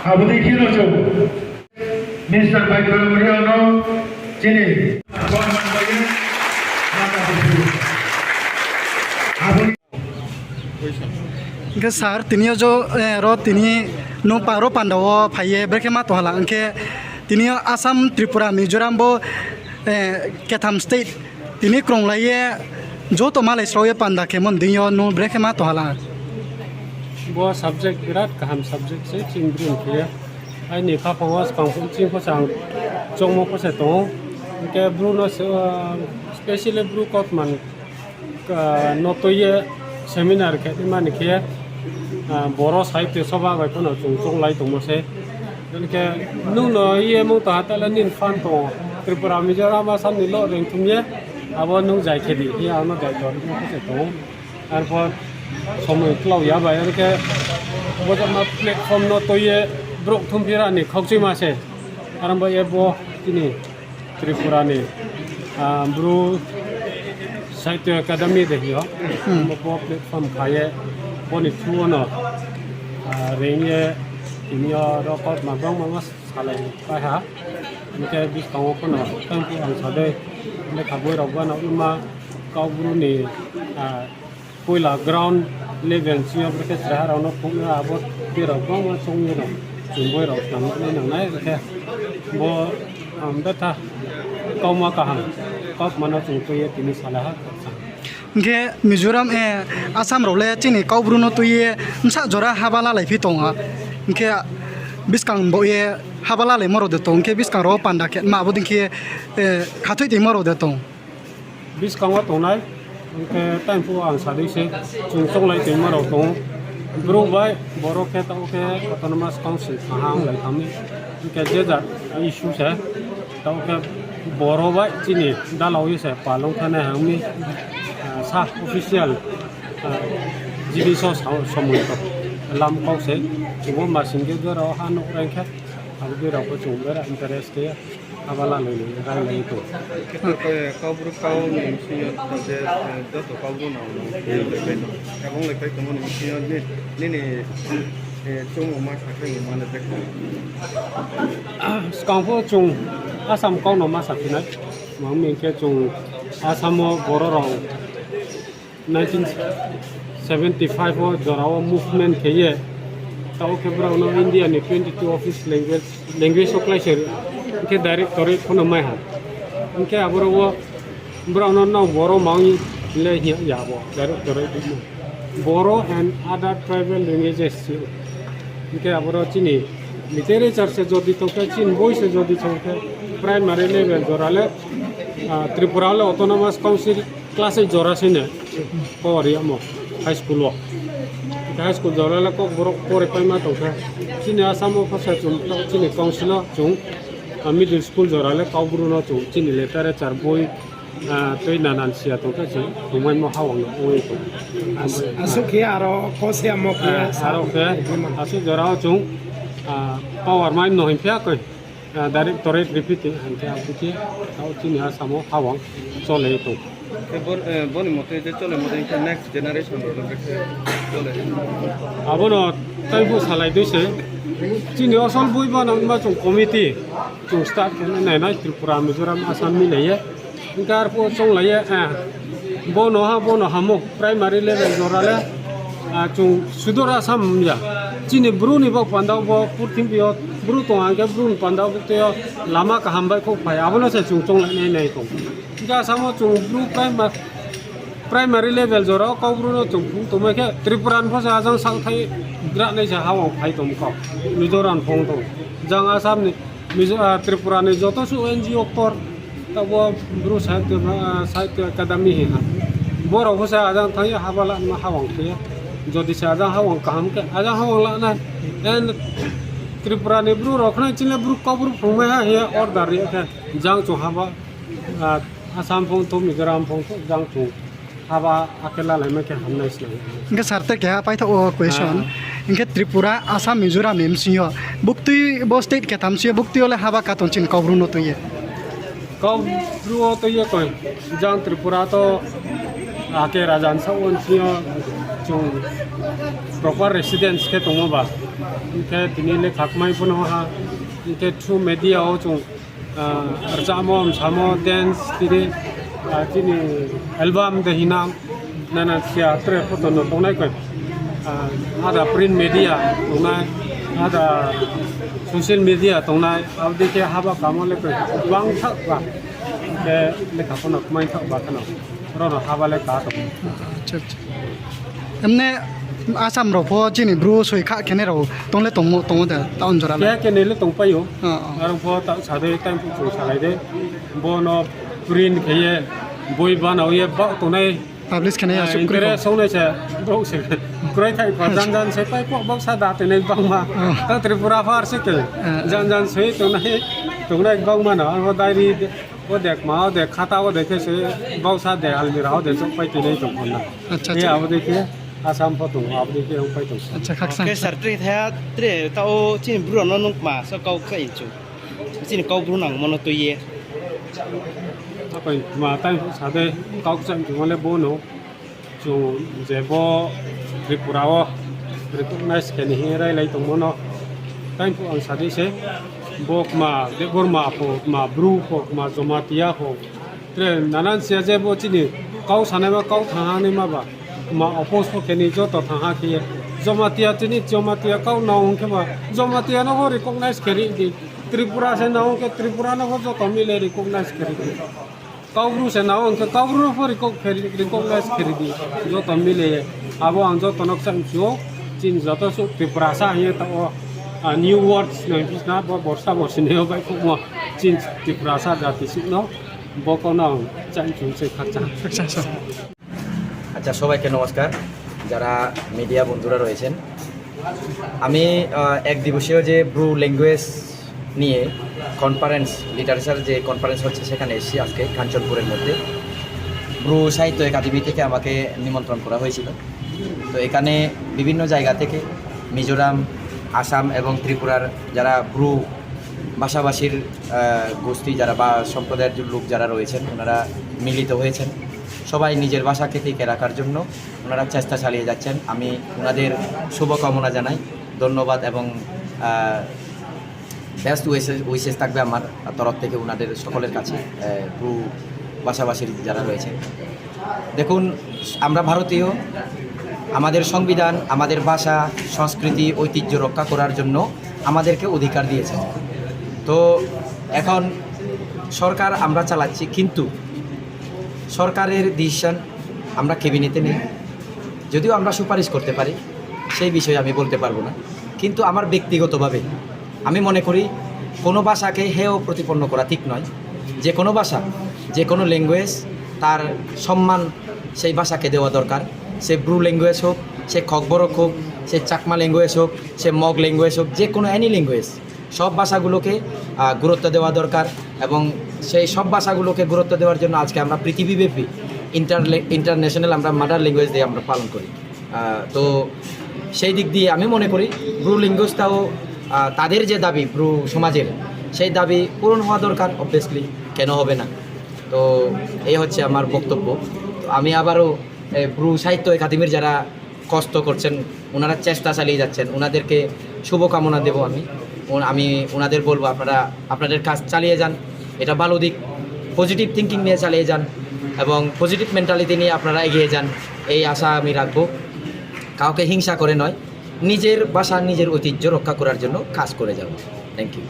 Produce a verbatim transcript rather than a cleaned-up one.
Abo dei khe no chung Mister Baikhoram Reang no chini Hing khe sir, tini yo jo, eh, ro tini nung pa ro panda wo phai ye brekhe ma tong hala, hing khe tini yo Assam, Tripura, Mizoram bo, eh, ketham state tini krunglai ye joto malai srao ye panda khemo ni deing yo nung brekhe ma tong hala. Bo subject birat kaham subject se, chini bru ni khe ye. Aini khaphang wo skang phuh ching pho se ang chongmo pho se tong ou. Hing khe bru no se, ah, specially bru kautma, ah, no tui ye seminar khe naima ni khe, ah, Boro Sahitya Sabha bai pho no chung chounglai tongmo se. Hing khe nung no ye mung tong ha tale nini phan tong ou. Tripura, Mizoram, Assam ni lo reing thum ye abo nung zai khe di, ye ang no zai tong ou, pho se tong ou. Arphuh somoi klau ya bai, are khe bo jama platform no tui ye brouh thum phira ni khaukchuima se. Are ong bai ye bo chini Tripura ni, ah, Bru Sahitya Academy de hing yo. Hmm. Bo, bo platform kha ye, bo ni through wo no, ah, reing ye, tini yo ro kautma bangma ma salai pai ha. Hing khe buskang wo pho no, tang phuh ang sa dei, lekha boi rao ba no ima, Kaubru ni, ah, poila ground level sing yo brekhe chraiha rao no phung ye abo tei rao bangma choung ye no chung boi rao snam nai nangnai, hing khe bo, um, betha kauma kaham, kautma no chung tui ye tini salai ha. Hing khe Mizoram, eh, Assam rao le chini Kaubru no tui ye bsa jora haba lalai phi tong ha. Hing khe buskang bo ye haba lalaimo rao de tong, hing khe buskang rao panda khe ma abo dei khe, eh, khathoi toimo rao de tong. Buskang wo tongnai, hing khe time phuh ang sa dei se, chung chounglai toima rao tong ou. Bru bai Boro khe taoh khe Autonomous Council thanng ha onglai thanng mi. Hing khe je jat issue se, taoh khe Boro bai chini dalao ye se palung khe nai hang mi, ah, sa official, ah, jinis wo sa-, somoi to lam kau se, chubo masing khe jora ha nouh reing khe, abo dei rao pho chung bera interest khe ye. Haba lalai ni, lalai ni tong. Khe to, eh, Kaubru kau ni bsing yo to je, eh, joto Kaubru no, no, eh, lepai no. Ebong lepai tongmo ni bsing yo ni, nini, eh, chung ma sa khe ma le bek. Skang pho chung Assam kau no ma saphi nai. Mang mi khe chung Assam wo Boro rao nineteen seventy five wo jora wo movement khe ye, taoh khe brao no India ni twenty two office language, language wo kláise ri, hing khe directorate pho no mai ha. Hing khe aboro wo brao no nrao Boro mang le hing ya bo, directorate di no. Boro and other tribal languages si. Hing khe aboro chini literature se jodi tong khe, chini boi se jodi tong khe, primary level jora le, ah, Tripura le Autonomous Council class eight jora se ne, kori yamo, high school wo. High school jora le Kokborok pore paima tong khe. Chini Assam wo pho se chung, chini council wo chung, ah, middle school jora le Kaubru no chung, chini literature boi, ah, tei nanan siya tong khe chung, tongmaimo hawang no ongwi tong. As-, asuh khe aro kose amo khe ah, sa-, aro khe, asuh jora wo chung, ah, power maim no hing phi ya koi. Ah, directorate repeating hing khe abo khe, taoh chini Assam wo hawang chole tong. Khe bo-, eh, boni mote je chole mote khe next generation rao no khe chole. Abo no tei bo salai dei se. Chini asol boi ba nang ma chung committee, chung start khe nai nai Tripura, Mizoram, Assam milai ye. Hing khe arphuh chounglai ye, eh, bo no ha, bo no hamo, primary level jora le, ah, chung sudor Assam ya. Chini Bru ni bo panda bo purthimbi yo Bru tong hing khe Bru ni panda bo tei yo lama kaham bai khouh phai, abo no se chung chounglai nai nai tong. Hing khe Assam wo chung Bru prima-, primary level jora wo Kaubru no chung phung tongmai khe Tripura ni pho se ajang salthai gra nai se hawang phai tong kau. Mizoram phung tong. Jang Assam ni Mizo-, ah, Tripura ni joto suh N G O ktor, tabo Bru Sahitya, ah, Sahitya Academy hing ha. Borao pho se ajang thanng ye haba lama hawang khe ye. Jodi se ajang hawang kaham khe, ajang hawang la nai. En Tripura ni Bru rao khnai chini le Bru Kaubru phrungmai ha hing ye order ri khe. Jang chung haba, ah, Assam phung tho, Mizoram phung tho, jang chung haba akhe lalaima khe hamnai se nai. Hing khe sir, tei keha paithaoh wo question. Ah. Hing khe Tripura, Assam, Mizoram ni bsing yo buktui bo state ketham sing yo buktui yo le haba katon chini Kaubru no tui ye. Kaubru wo tui ye koi. Jang Tripura to Ake raja ni saoh wo nching yo chung proper residence khe tongmo ba. Hing khe tini lekha kmai pho no ha. Hing khe through media wo chung, ah, rchamo, msamo, dance, tini, ah, chini album de hina, nana sia tre photo no tongnai koi. Ah, ada print media tongnai, ada social media tongnai, abo dei khe haba kamo le koi bang thaoh ba. Khe lekha pho no kmai thaoh ba kheno. Oro no haba le ka tong. Acha, acha. Emne Assam rao pho chini Bru soi kha khenai rao tong le tongmo, tongmo de town jora le? Keha kenai le tongpai ou. Oh, oh. Aro pho ta sa dei, time phuh chung salai dei. Bo no print khe ye, boi banao ye, baoh tongnai. Publish khenai ya, ah, subscribe interest kho. Songnai se, brouh se. Kroi thai pha, jan jan se, pai pho baksa da tongnai bangma. Oh. Ta Tripura phar se ke. Ah, ah. Jan jan se tongnai, tongnai bangma no. Aro diary de, o de kma, o de khata, o de khe se, baksa de almirah, o de chokpai tongnai tong kho na. Acha, acha. Abo dei khe Assam pho tong, abo dei khe ongpai tong. Acha, khaksa. Khe sir, tre thaya, tre ta o chini Bru rao no nung kma so kau kchai chu. Chini kau Bru nangmo no tui ye. Apai kma time sa dei, kau kchai chung le bo no. Chung je bo Tripura wo recognize khe ni hing railai tongmo no. Time phuh ang sa dei se, bo kma Debbarma pho, kma Bru pho, kma Jamatia pho. Tre nanan sia je bo chini kau sanaima, kau thangha naima ba. Kma oppose pho khe ni joto thangha khe ye. Jamatia chini Jamatia kau nang ong khe ba. Jamatia no pho recognize khe ri di. Tripura se nang ong khe Tripura no pho joto mile recognize khe ri di. Kaubru se nang ong khe Kaubru no pho reco-, khe ri-, recognize khe ri di. Joto mile ye. Abo ang joto no kchang chu ou. Chini joto suh Tiprasa hing ye taoh wo, ah, new words no hing phi sna bo borsa borsi ni yo baihkhouhmo. Chini Tiprasa jati suh no. Bo kau no ang kchang chu se khakchang. Khakchang sa. আচ্ছা, সবাইকে নমস্কার। যারা মিডিয়া বন্ধুরা রয়েছেন, আমি, আহ, এক দিবসীয় যে ব্রু ল্যাঙ্গুয়েজ নিয়ে কনফারেন্স, লিটারেচার যে কনফারেন্স হচ্ছে, সেখানে এসেছি আজকে কাঞ্চনপুরের মধ্যে। ব্রু সাহিত্য একাডেমি থেকে আমাকে নিমন্ত্রণ করা হয়েছিল। তো এখানে বিভিন্ন জায়গা থেকে, মিজোরাম, আসাম এবং ত্রিপুরার যারা ব্রু ভাষাভাষীর, আহ, গোষ্ঠী যারা বা সম্প্রদায়ের যে লোক যারা রয়েছেন, ওনারা মিলিত হয়েছেন। সবাই নিজের ভাষাকে টিকে রাখার জন্য ওনারা চেষ্টা চালিয়ে যাচ্ছেন। আমি ওনাদের শুভকামনা জানাই, ধন্যবাদ এবং, আহ, বেস্ট উইশেস, উইশেস থাকবে আমার তরফ থেকে ওনাদের সকলের কাছে, আহ, ব্রু ভাষাভাষীর যারা রয়েছে। দেখুন, আমরা ভারতীয়, আমাদের সংবিধান, আমাদের ভাষা, সংস্কৃতি, ঐতিহ্য রক্ষা করার জন্য আমাদেরকে অধিকার দিয়েছে। তো এখন সরকার আমরা চালাচ্ছি, কিন্তু সরকারের ডিসিশন আমরা ক্যাবিনেটে নেই। যদিও আমরা সুপারিশ করতে পারি, সেই বিষয়ে আমি বলতে পারবো না। কিন্তু আমার ব্যক্তিগতভাবে আমি মনে করি, কোনো ভাষাকে হেয় প্রতিপন্ন করা ঠিক নয়। যে কোনো ভাষা, যে কোনো ল্যাঙ্গুয়েজ, তার সম্মান সেই ভাষাকে দেওয়া দরকার। সে ব্রু ল্যাঙ্গুয়েজ হোক, সে ককবরক হোক, সে চাকমা ল্যাঙ্গুয়েজ হোক, সে মগ ল্যাঙ্গুয়েজ হোক, যে কোনো অ্যানি ল্যাঙ্গুয়েজ, সব ভাষাগুলোকে, আহ, গুরুত্ব দেওয়া দরকার। এবং সেই সব ভাষাগুলোকে গুরুত্ব দেওয়ার জন্য আজকে আমরা পৃথিবীব্যাপী ইন্টারলে-, ইন্টারন্যাশনাল আমরা মাদার ল্যাঙ্গুয়েজ ডে আমরা পালন করি। আহ, তো সেই দিক দিয়ে আমি মনে করি ব্রু লিঙ্গুইস্টরাও, আহ, তাদের যে দাবি ব্রু সমাজের, সেই দাবি পূরণ হওয়া দরকার, অবভিয়াসলি, কেন হবে না? তো এই হচ্ছে আমার বক্তব্য। তো আমি আবারও, এ, ব্রু সাহিত্য একাডেমির যারা কষ্ট করছেন, ওনারা চেষ্টা চালিয়ে যাচ্ছেন, ওনাদেরকে শুভকামনা দেব আমি। ও-, আমি ওনাদের বলবো, আপনারা আপনাদের কাজ চালিয়ে যান, এটা ভালো দিক, পজিটিভ থিংকিং নিয়ে চালিয়ে যান এবং পজিটিভ মেন্টালিটি নিয়ে আপনারা এগিয়ে যান, এই আশা আমি রাখবো। কাউকে হিংসা করে নয়, নিজের ভাষা, নিজের ঐতিহ্য রক্ষা করার জন্য কাজ করে যান। Thank you.